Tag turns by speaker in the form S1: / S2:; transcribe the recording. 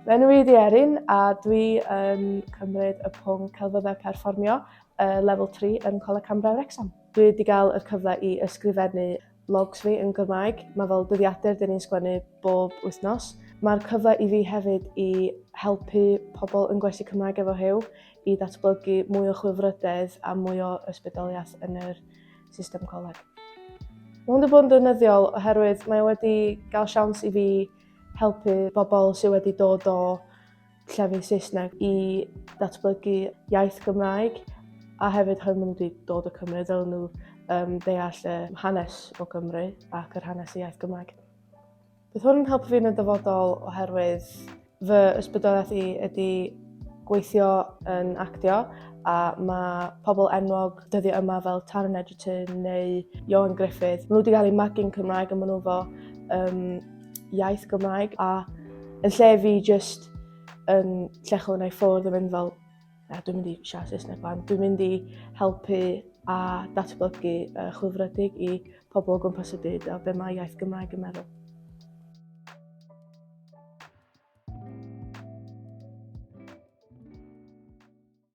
S1: Fy enw i ydi Erin a dwi yn cymryd y pwnc Celfyddau Perfformio lefel 3 yn Coleg Cambria Wrecsam. Dwi wedi cael y cyfle i ysgrifennu logs fi yn Gymraeg. Mae fel dyddiadur dyn ni'n sgwennu bob wythnos. Mae'r cyfle i fi hefyd i helpu pobl yn gwersi Cymraeg efo Huw i ddatblygu mwy o chwilfrydedd a mwy o ysbrydoliaeth yn yr system coleg. Mae hwn wedi bod yn ddefnyddiol oherwydd mae wedi cael siawns i fi helpu bobl sydd wedi dod o llefydd Saesneg i datblygu iaith Gymraeg a hefyd oherwydd maen nhw wedi dod o Cymru, ddylen nhw deall y hanes o Gymru ac yr hanes y iaith Gymraeg. Bydd hwn yn helpu fi yn y dyfodol oherwydd fy ysbrydoliaeth i ydy gweithio yn actio a mae pobl enwog dyddiau yma fel Taron Egerton neu Ioan Gruffudd, maen nhw wedi cael eu magu'n Cymraeg a maen nhw efo iaith Gymraeg a yn lle fi just yn llechol yna i ffwrdd yn mynd fel na, dwi'n mynd i siarad Saesneg fan, dwi'n mynd i helpu a datblygu chwilfrydig i pobl o gwmpas y byd a be mae iaith Gymraeg yn meddwl.